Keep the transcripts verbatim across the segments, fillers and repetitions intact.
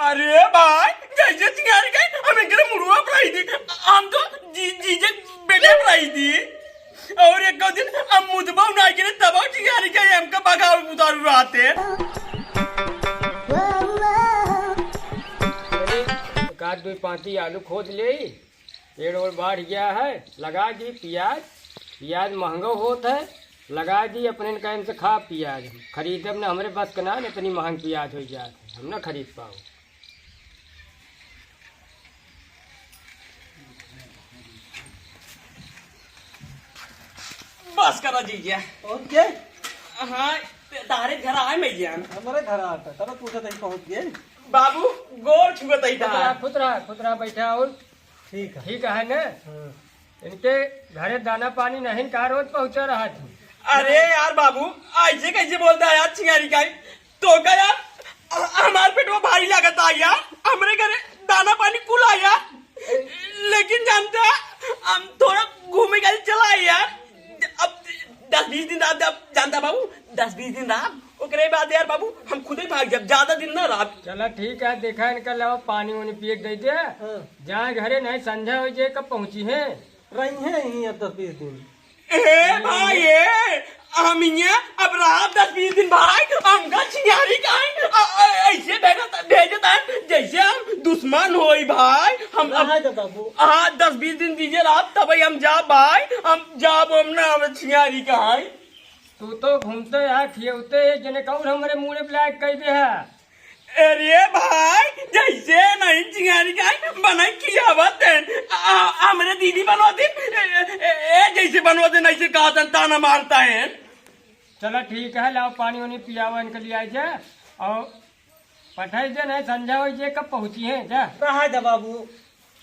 अरे भाई, जैसे चिंगारी गई, हम एकरे मुड़वा पर आई थी। हम तो जी-, जीजे बेटे पर आई थी। और एक दिन हम मुदबा उना गिरे, तब चिंगारी गई, हमका भगावे उतारू रहते। अरे, एक आध दो पाती आलू खोद ले, पेड़ ओड़ बढ़ गया है, लगा दी पियाज। पियाज महंगो होत है, लगा दी, अपने न कहन से खा पियाज। हम खरीदब न, हमरे बस के ना, इतनी महंग पियाज हो जात है, हम ना खरीद पाओ। बस करा जीजा। और के? हाँ, तारे घर आए मैं जान। हमरे घर आता, तब पूछा तही पहुँच गए। बाबू, गोड़ छुअत ही खुद रहा, था। खुद रहा, खुद रहा, बैठा और ठीक है। ठीक है ना? हाँ। इनके घरे दाना पानी नहीं का रोज पहुँचा रहा था। अरे यार बाबू, ऐसे कैसे बोलता है यार चिंगारी का? तो का यार, अ-, हमार पेटवा भारी लागत है यार, हमरे घरे दाना पानी कुल है यार, लेकिन जानता है, हम थोड़ा घूमे के लिए चला है यार। अब दस बीस दिन रहा, अब जानता बाबू, दस बीस दिन रहा, ओकरे बाद यार बाबू, हम खुदे भाग जाब, ज्यादा दिन ना रहा। चला ठीक है, देखा इनका लावा पानी वानी पिए के दे दे। हाँ। जाए घरे, नहीं संझा हो जाए, कब पहुँची है? रही है यहीं अब दस बीस दिन। ए भाई, ए, हम इहाँ अब रहा दस बीस दिन भाई, हमका चिंगारी का है, अ-, अ-, ऐसे भेजत, भेजत है, जैसे हम दुश्मन होई भाई, हम अब रहा दे बाबू। हाँ, दस बीस दिन दीजिए रहा, तब हम जाब भाई, हम जाब, हम ना, हम चिंगारी का है। तू तो घूमते है, खियौते है, जने कौन हमरे मुड़े पे लायक कह दे है। अरे भाई, जैसे नहीं चिंगारी का है, बनाई खियावत है। आ, हमरे दीदी बनवा दे, ए, ए, ए, जैसे बनवा दे, ऐसे कहा था, ताना मारता है। चला ठीक है, लाओ पानी वानी पियावा इनके लिए आई जा, और पठाई दे, नहीं संझा हो जे कब पहुँची है, जा। रहा दे बाबू।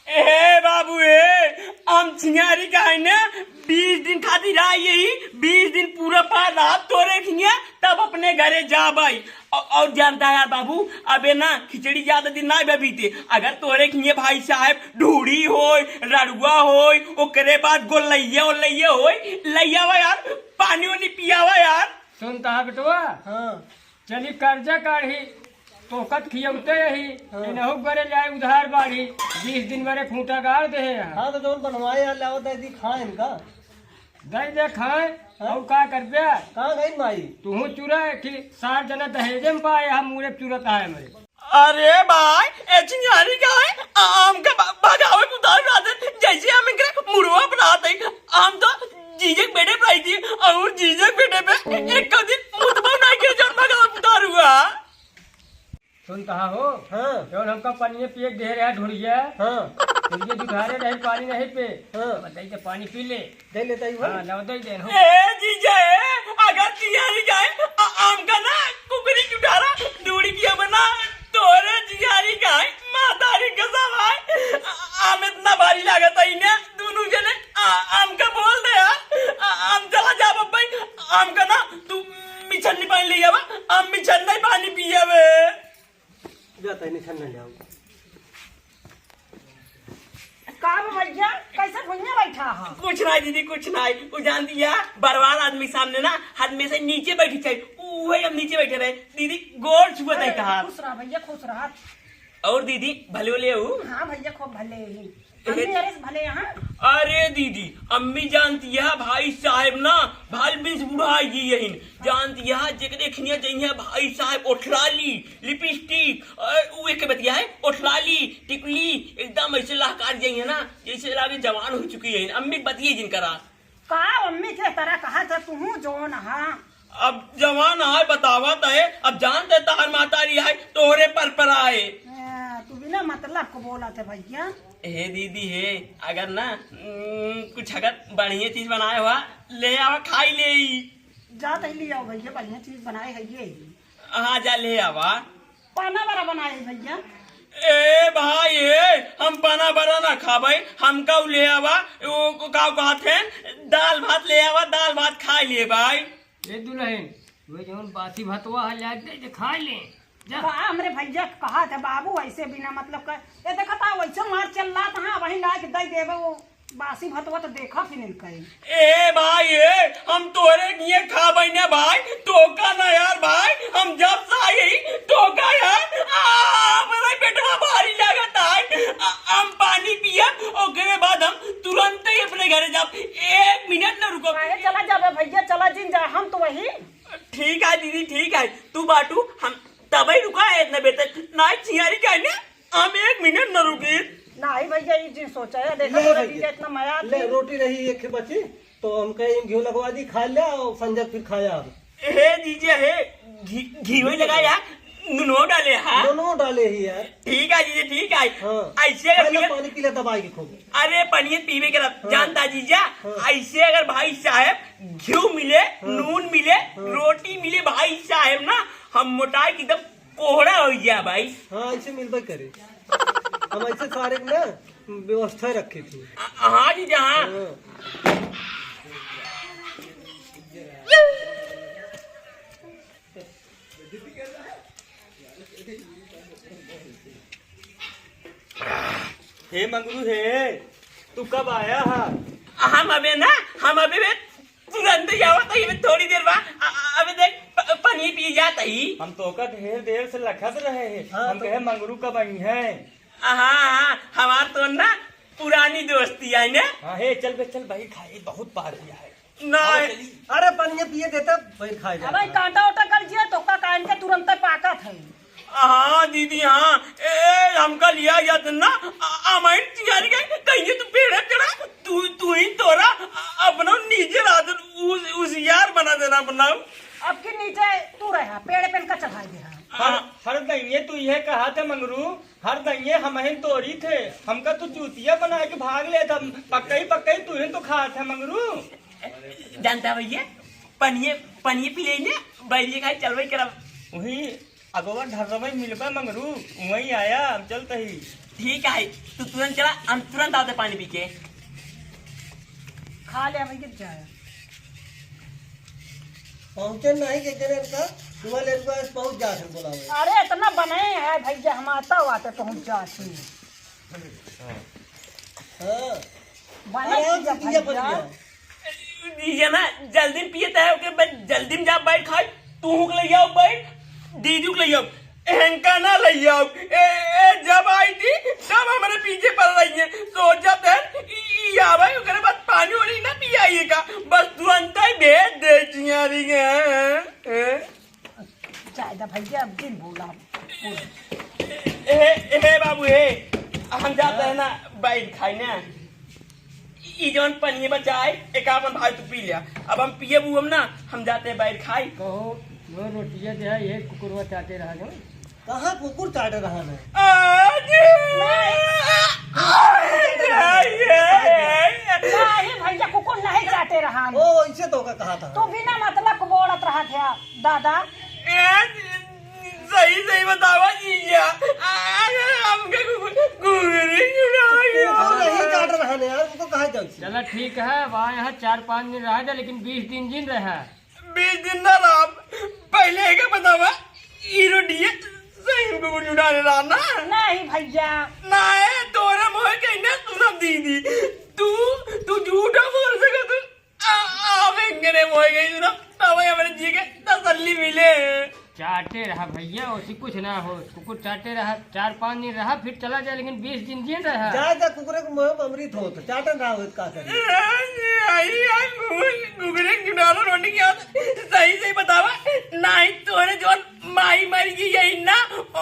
ए बाबू ए, हम चिंगारी का है ना, बीस दिन खातिर आई यही, बीस दिन पूरा पार रात तोरे खिया, तब अपने घरे जा भाई। औ-, और जानता है यार बाबू, अबे ना खिचड़ी ज्यादा दिन ना बे बीते। अगर तोरे खिए भाई साहब ढूढ़ी होय, रड़ुआ होय, ओकरे बाद गोलैया ओलैया होय, लैयावा यार, पानी वानी पियावा यार। सुन तहा बेटवा, हाँ। चली कर्जा काढ़ी, तोहका त खियौते रही, हाँ। इनहू बरे जाए उधार बाढ़ी, बीस दिन बरे खूंटा गाड़ दे हैं। हाँ, तो जौन बनवाए यार, लाओ दे दी, खाए इनका। दे दे खाए, हाँ। और का करबे? कहाँ गई माई? तुहू चुरा है कि सार जना दहेजे में पाए, हम मुड़े चुरत आए हमरे। अरे भाई, ए चिंगारी का है? आम का भ-, भगावे उधार बाटे, जैसे हम इनके मुड़वा पर आते हैं, हम तो जीजे के बेटे पर आई थी, और जीजे के बेटे पे एक दिन मुतबा नहीं के जौन भगावे उधार हुआ। सुन कहा हो? हाँ। जौन हमका पनिये पिए के दे रहा ढोड़िया। हाँ। ढोड़िया जुठारे रही पानी नहीं पे। हाँ। बताई के पानी पी ले। दे लेता ही हाँ, भाई। लाओ दे दे हो। ए जीजा, ए, अगर चिंगारी का है, आ-, आम का ना, कुकरी जुठारा, ढोड़ी की अब ना, तोरे चिंगारी का है, मातारी कसम है, आ-, आम इतना भारी लागत है इन्हें, दोनों जने, आ-, आम का बोल दे यार, आ-, आम चला जा बब्बई, आम का ना, तू मिछन्नी पानी ले आवा, हम मिछन्नी पानी पियावे। जाता है, निछन्नी ले आओ। का बा भैया, कैसे भुइयां बैठा है? कुछ ना दीदी, कुछ ना। वो जानती है, बरवार आदमी सामने ना, हमेशा नीचे बैठी चाहिए। वही हम नीचे बैठे रहे। दीदी, गोड़ छुअत है अरे, कहा। खुश रहा भैया, खुश रहा। और दीदी, भले वाले हो? हाँ भैया, खूब भले ही। अरे अम्मी, अरे भले यहाँ। अरे दीदी, अम्मी जानती है, भाई साहब ना, भाल बीस बुढ़ा ये यही। जानती है, जेकरे खिया जइया भाई साहब, ओठलाली, लिपस्टिक, अ, उ एक बतिया है, ओठलाली, टिकुली, एकदम ऐसे लहकार जाइए ना, जैसे लागे जवान हो चुकी है। अम्मी बतिये जिन करा। का अम्मी के तरह कहा था तू जौन हा? अब जवान आए बतावत है, अब जानते तहर मातारी आए तोहरे पर पर आए। ए, तू बिना मतलब को बोला थे भैया। हे दीदी हे, अगर ना, उम, कुछ अगर बढ़िया चीज बनाए हुआ, ले आवा खाई ले। जा तही ले आओ भैया, बढ़िया चीज बनाए है ये। हाँ, जा ले आवा। पाना बड़ा बनाए भैया। ए भाई, ए, हम पाना बड़ा ना खाबे, हमका उ ले आवा, ओ, का कहत हैं, दाल भात ले आवा, दाल भात खाई ले भाई। ए दुल्हन, वे जौन बासी भतवा है, लाग दे, दे खाई ले। जा। बा, हमरे भैया के कहा था, बाबू ऐसे बिना मतलब का, ये देखा था, वैसे मार चल रहा था, हाँ, वहीं लाके दे देबे वो। बासी भतवा तो देखा फिर नहीं कहीं। ए भाई, ए, हम तोरे लिए खा बहिने भाई, टोका ना यार भाई, हम जब से आई ही, टोका यार, आ, मेरा बेटा हम पानी पियब, ओकरे बाद हम तुरंत ही अपने घरे जाब, एक मिनट न रुकब। काहे चला जाबे भइया, चला जिन जा, हम तो वही। ठीक है दीदी, ठीक है, तू बाटू, हम तबही रुका है इतना बेर तक, नाहीं चिंहारी काहे ने, हम एक मिनट न रुकी। नाहीं भइया, ई जिन सोचा है, देखा ले तोरा भइया, जीजा इतना मया ले थी। रोटी रही एक बची, तो हमका इन घी लगवा दी, खा ले और संजय फिर खाया अब। हे जीजा हे, घी, घी वही लगाया, नुनो डाले, हाँ? नुनो डाले ही यार। ठीक है जीजा, ठीक है। हाँ। ऐसे अगर खा ले, पियत पानी पी ले, दबाई के खूब। अरे पनिया पीबे के रह, हाँ। जानता जीजा, हाँ। ऐसे अगर भाई साहब घी मिले, हाँ। नून मिले, हाँ। रोटी मिले भाई साहब ना, हम मोटाई के एकदम कोहड़ा हो गया भाई। हाँ, ऐसे मिलबे करे। हम ऐसे सारे के ना व्यवस्था रखे थे। हाँ जीजा, हाँ। हाँ। हे मंगरू हे, तू कब आया हा? हम अबे ना, हम अबे बे तुरंत ही आवत ही, अबे थोड़ी देर बा। अ-, अ-, अबे देख, प-, पनिया पी जात ही। हम तोका ढेर देर से लखत रहे हैं। हाँ, हम तो कहे मंगरू कब आई हैं? हाँ, हाँ, हमार तो ना पुरानी दोस्ती है ना। हाँ, हे, चल बे, चल, बहिर खाए, बहुत पार किया है। नहीं। अरे, पनिया पिए देते, बहिर खाए जाते। अबे, कांटा ओटा कर जिया, तो का कान के तुरंत पाकत है। हाँ, दीदी, हाँ। ए, ए, हमका लिया जात ना, अ-, अमाइन चिंहारी के, कहिए तू पेड़े चढ़ा, तू, तू ही तोरा, अ-, अपना नीचे रहा, उस, उसियार बना देना अपना। अब की नीचे तू रहा, पेड़ पे इनका चढ़ा दे रहा। हर, हाँ। हर दइये तू यह कहा थे मंगरू, हर दइये हमहिन तोरी थे, हमका तू चूतिया बना के भाग ले था, पक्कई पक्कई तू ही तो खा थे मंगरू। जानता भइया, पनिये, पनिये पी लेने, बैरिये खाई चलबे करब। वही अगवा ढर्रबे मिलबे मंगरू, वहीं आया, हम चलत ही। ठीक है, तू तुरंत चला, हम तुरंत आवते पानी पी के। खा ले, हम गिर जाए। पहुँचे नहीं के जने का, तुम्हारे रुपया से पहुँच जा से बोला हुआ। अरे, इतना बने है भइया, हम आता हुआ तो पहुँच जाती। हाँ। बने अरे, किया तो किया भइया। बन गया। ये ना, जल्दी में पिए तय, ओके, बस जल्दी में जा, बैठ खाई। तू हुक ले जाओ, बैठ, दीदी हुक ले जाओ। एहनका ना ले जाओ। ए, ए, जब आई थी, तब हमारे पीछे पड़ रही है। सोचत है, ई, ई आवे, ओकरे बाद पानी वानी ना पियाइए का। बस तुरंत ही भेज दे, चिंहारी के, हैं, हैं। जाए दा भइया, अब जिन बोला। ए, ए, बाबू, ए, हम जाते हैं ना, बैठ खाई ना। ई जौन पनिये बचाए, एक आपन भाई तू पी लिया। अब हम पिए बुअम ना, हम जाते हैं बैठ खाई। कहो, वो रोटिया दे है, ये कुकुरवा चाटे रहा जो। कहाँ कुकुर चाटे रहा है? आज नहीं। नहीं भइया, कुकुर नहीं चाटे रहा है। ओ, इसे तो का कहा था। तू बिना मतलब को बोलत रहा था, दादा। ए, सही, सही बतावा जीजा। आ, हमके घु-, घुघरी चुराई। कुकुर नहीं चाट रहा है यार, उनको कहा जाए। चला ठीक है, अब आ यहाँ चार पाँच दिन रहा जा, लेकिन बीस दिन जिन रहा। बीस दिन ना राम, पहले एक बतावा, ई रोटिये सही में कुकुर चुराने रहा ना? नहीं भइया। नहीं, तोरे मोह के ना सुनब दीदी। तू, तू झूठा बोल सके तू। आ, आ, अब एंगने मोह गई सुनब, तब हमारे जी के तसल्ली मिले। चाटे रहा भइया, ओसी कुछ ना हो। कुकुर चाटे रहा, चार पाँच दिन रहा, फिर चला जाए, लेकिन बीस दिन जिन रहा। जा, जा, कुकुरे के मुँह में अमृत हो, तो चाटन रहा हो, का करे? आई, आई, कुकुर, कुकुरे के डालो रोटी के साथ। सही, सही बतावा, नाहीं तोरे जौन माई मर गई है ना, ओ,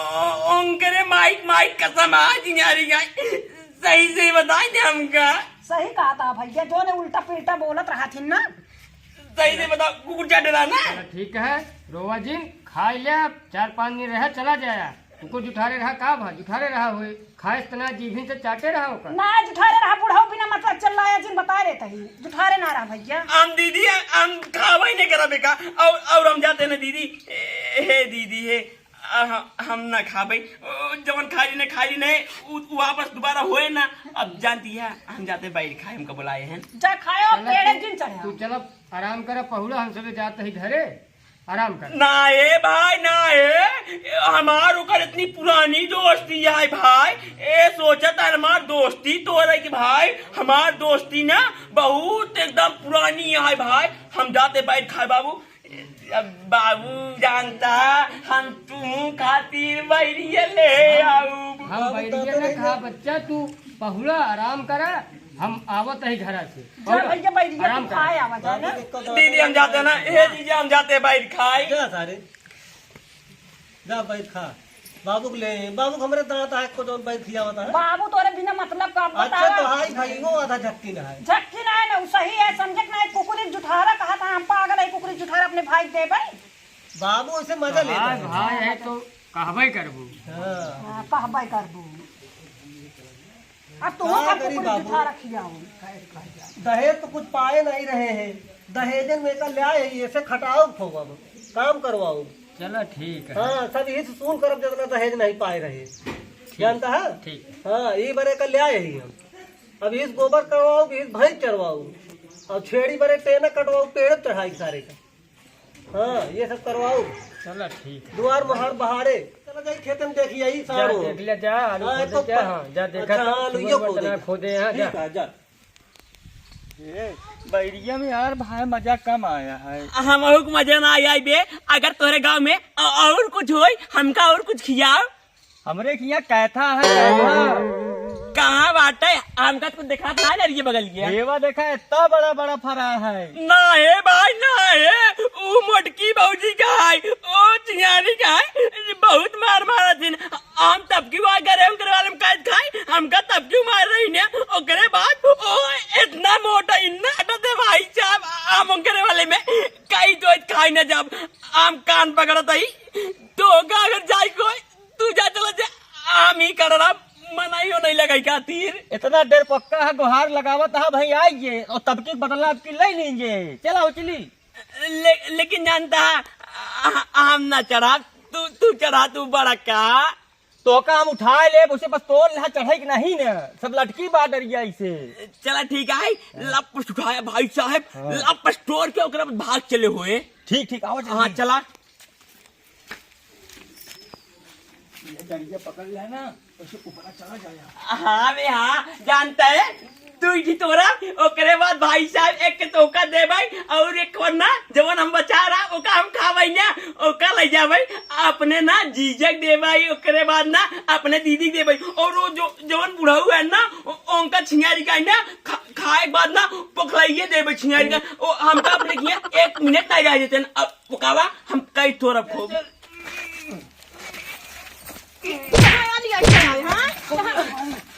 ओंकरे माई, माई कसम, आज न्यारी गई। सही, सही बताई दे हमका। सही कहा था भइया, जौन उल्टा पिल्टा बोलत रहा थी ना। सही से बताओ, कुकुर चाटे रहा ना? चला ठीक है, रोवा जिन, खाई ले, अब चार पाँच दिन रहा, चला जाया। कुकुर जुठारे रहा का भा? जुठारे रहा हुए, खाए इतना जीभी से चाटे रहा होकर। ना जुठारे रहा, बुढ़ऊ बिना मतलब चिल्लाया जिन बता रहे तही। जुठारे ना रहा भइया। हम दीदी, हम खावा ही नहीं करा बेका। और, और हम जाते ना दीदी, ए, हे दीदी, हे, आ, ह-, हम ना खाबे। ओ, जवन खाली ने, खाली ने, उ, उ वापस दोबारा होए ना। अब जानती है, हम जाते बैठ खाए, हमको बुलाए हैं। जा खायो, चला पेड़े तू, जिन चढ़ा। तू चला, आराम करा, पहुड़ा, हम सबे जाते ही घरे, आराम कर। ना ए भाई, ना ए, हमार ओकर इतनी पुरानी दोस्ती है भाई। ए, सोचत है हमार दोस्ती तोरे की भाई, हमार दोस्ती ना बहुत एकदम पुरानी है भाई। हम जाते बैठ खाए बाबू। अब बाबू जानता, हम तू खातिर बैरिया ले आऊ। हम बैरिया ना खा बच्चा, तू पहुड़ा, आराम करा, हम आवत ही घरा से। जा भैया, बैठ जा, आराम तू करा। खाए आवा, जा ना। दीदी, हम जाते ना। ए जीजा, हम जाते बैठ खाए। जा सारे, जा बैठ खा। बाबू के ले, बाबू के हमरे दांत आए को जौन बैठ खियावत है। बाबू तोरे बिना मतलब का अच्छा, बतावा। तो हाय भाई, वो आधा झक्की ना है। झक्की ना है ना, वो सही है, समझत ना है। कुकुरी जुठारा कहा था, हम पागल है, कुकुरी जुठारा अपने भाई के देबै। बाबू ऐसे मजा लेता भाई, है। भाई है तो कहबै करबू। हाँ। हाँ, कहबै करबू। अब तुम का का करी कुकुर बाबू? जुठा रखिया हो। दहेज तो कुछ पाए नहीं रहे हैं, दहेजन में का ले आए हैं, ऐसे खटाओ खूब, अब काम करवाओ। चलो ठीक है। हाँ, सब यही से सून करब जितना दहेज नहीं पाए रहे। ठीक। जानता है? ठीक। हाँ, ये बरे का ले आए ही हम। अब इस गोबर करवाओ, इस भैंस चरवाओ, और छेड़ी बरे टेना कटवाओ, पेड़ चढ़ाई सारे का। हाँ, ये सब करवाओ। चलो ठीक है। दुआर मोहार बहारे। चलो जाई खेत में देखी आई जा सारो। देख ले जा, आलू हाँ, खोदे तो क्या? प-, हाँ, जा देखा अच्छा, तो हाँ, आलू सुअर यो बर्तन खोदे। खोदे हैं, जा। ठीक है, जा। ए, बैरिया में यार भाई मजा कम आया है। हमहू के मजा ना आया बे। अगर तोरे गाँव में अ-, और कुछ होई, हमका और कुछ खियाओ। हमरे किया कैथा है, कैथा। कहाँ बाटे? हमका तो कुछ दिखात ना है, ये बगल ये। देवा देखा, इतना बड़ा बड़ा फरा है। ना है भाई, ना है। ऊ मोटकी भौजी का है, ओ चियारी का है, बहुत मार मारा दिन। हम तब की वहाँ गए, हम करवाले में कैद खाए, हमका तब क्यों मार रही ने? ओकरे बाद ओ इतना मोटा, इतना मोटा थे भाई साहब, हम ओकरे वाले में कई तो खाई ना जब हम कान पकड़त ही, तो का अगर जाई कोई, तू जा, चला जा, हम ही करब, मनाइयो नहीं लगाई खातिर। इतना देर पक्का है, गुहार लगावत है भाई, आइए, और तब की बदला आपकी ले लीजिए, चला उचली। ले, लेकिन जानता है, आ, हम ना चढ़ा, तू, तू चढ़ा, तू बड़ा का। तो का हम उठाए ले, उसे बस तोड़ ले, चढ़ाई के नहीं ना, सब लटकी बा डरिया इसे। चला ठीक है, हाँ। लपस उठाया भाई साहब, हाँ। लपस तोड़ के ओकरा बाद भाग चले होए। ठीक, ठीक, आओ हाँ, जल्दी। चला। ये डंडिया पकड़ ले ना, उसे ऊपर चला जाया। हाँ बे हाँ, जानता है, तू ही तोरा, ओकरे बाद भाई साहब एक तोका दे भाई, और एक वरना जवन हम बचा रहा, ओका हम खा भाई ना, ओका ले जा भाई, अपने ना जीजक दे भाई, ओकरे बाद ना अपने दीदी के दे भाई, और वो जो जवन बुढ़ऊ है ना, ओ-, ओनका छिंगारी का है ना, खा-, खाए के बाद ना पोखलाइए दे भाई छिंगारी का, ओ हमका अपने किया एक मिनट नहीं रह जाते ना, अब ओकावा हम कई तोरा खूब। कहाँ आ लिया चला, हाँ? कहाँ?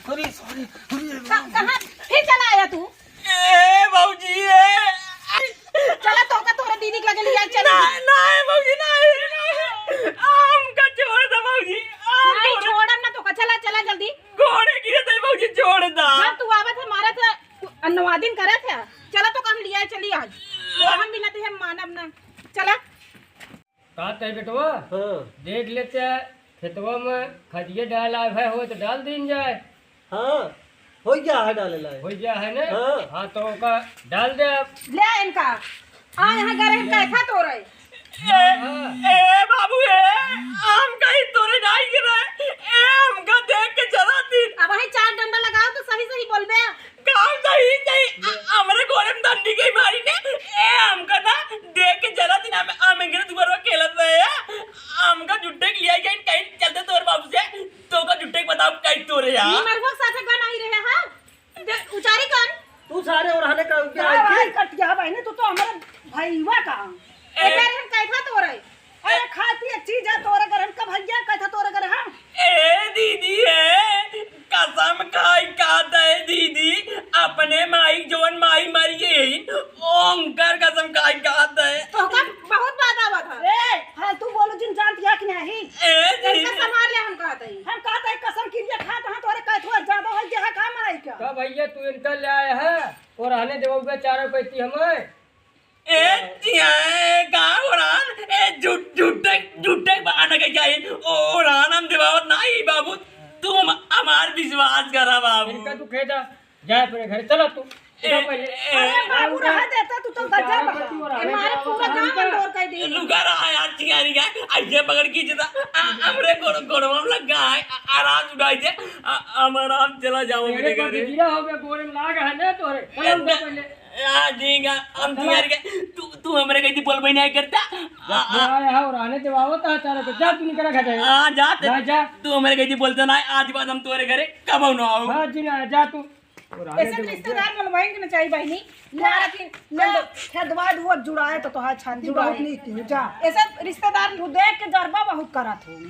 अरे, sorry, अरे, क-, कहाँ फिर चला आया तू? ए, भौजी, ए। चला, तोका तोरा दीदी के लगे लिया, चला। ना, ना, ए, भौजी, ना, ए, ना, ए। हमका छोड़ दे, भौजी, हम नहीं, छोड़ छोड़ब ना तोका, चला, चला जल्दी। गोड़े गिरे दे, भौजी, छोड़ दा। जब तू आवत है, मारा था, अनुवादिन करे थे। चला, तोका हम लिया, चली आज। तो हम भी ना, तो हम मानब ना। चला। का तय बेटवा? हाँ। देख लेते हैं, खेतवा में खदिया डाल आए है, हो तो डाल दीन जाए। हाँ, हो गया है डाले लाए। हो गया है ना? हाँ। हाँ, तो ओका डाल दे अब। ले इनका। आ यहाँ गरम कैसा तो रहे? ए, हाँ। ए बाबू ए, हम कहीं तोरे नहीं गिरे। ए, हमका देख के जरा दिन। अब वही चार डंडा लगाओ तो सही सही बोलबे। काम सही, सही। अ-, हमरे गोरे में डंडी के मारी ने। ए, हमका ना देख के जरा दिन हम, हम इनके दुआरवा खेलत रहे हैं। हमका जुट्टे के लिया गया, कहीं चलते तोर बाबू से, तो का जुट्टे के बताओ कहीं तोरे यहाँ। ये मरवा साथे का नहीं रहे, हाँ? दे, उचारी कर। तू सारे और हने का क्या क्या है भाई कि? कट गया भाई ने, तू तो हमारे भाईवा का। ए, ए, हम कैसा तोरे? अरे खाती एक चीज है तोरे घर, हम कब भैया कहता तोरे घर हम? ए दीदी है, कसम खाई कहत है दीदी, अपने माई जवन माई मरी गई, ओंकर कसम खाई कहत है। तो का बहुत बात आवत है। ए, फालतू बोलो जिन जानत या कि नहीं? ए इनका दीदी। संभाल ले हम कहत है। हम कहत है कसम किरिया खात हैं तोरे कहत हुआ ज्यादा हो गया है का मराई का? का भैया तू इनका ले आया है और आने देवो बे चारों पैती हमें? ए, ए, का ओरान? ए, झूठ-, झूठे, झूठे बहाना के क्या है? ओ, ओरान हम देवावत नाही, बाबू। तू हम, हमार विश्वास करा, बाबू। इनका तू कह जा, जा अपने घर, चला तू। ए, चला पहले। ए, अरे बाबू, रहा देता, तू तो गजब है। ए, मारे पूरा गांव में डोर कर दी। लुका रहा यार, चिंगारी का। ऐसे पकड़ खींचता। आ, हमरे गोड़, गोड़वा में लग गया है। आ, आराम उठाई दे। आ, हम आराम चला जाओ अपने घरे। गिरा हो गया, गोड़ में लाग है ना तोरे। चला ए, उठा पहले। आ, देगा, हम तुम्हारे के, तू, तू हमरे कहीं बोलबे नहीं करता। आ, आ, आया है और आने दे, आवत है तारे को, जा तू निकल, खा जाए। आ, जा, जा, जा। तू हमरे कहीं बोलता ना, आज बाद हम तोरे घरे कबो ना आऊ। हाँ जी ना, जा तू। और आने ऐसे दे, जा। रिश्तेदार बोलवाएंगे ना चाहिए बहनी। ले, ले, ले। खेदवा दुआ जुड़ाए तो तोहार छाती बहुत नीक हो, जा। ऐसे रिश्तेदार तू देख के जरबा बहुत करत हो।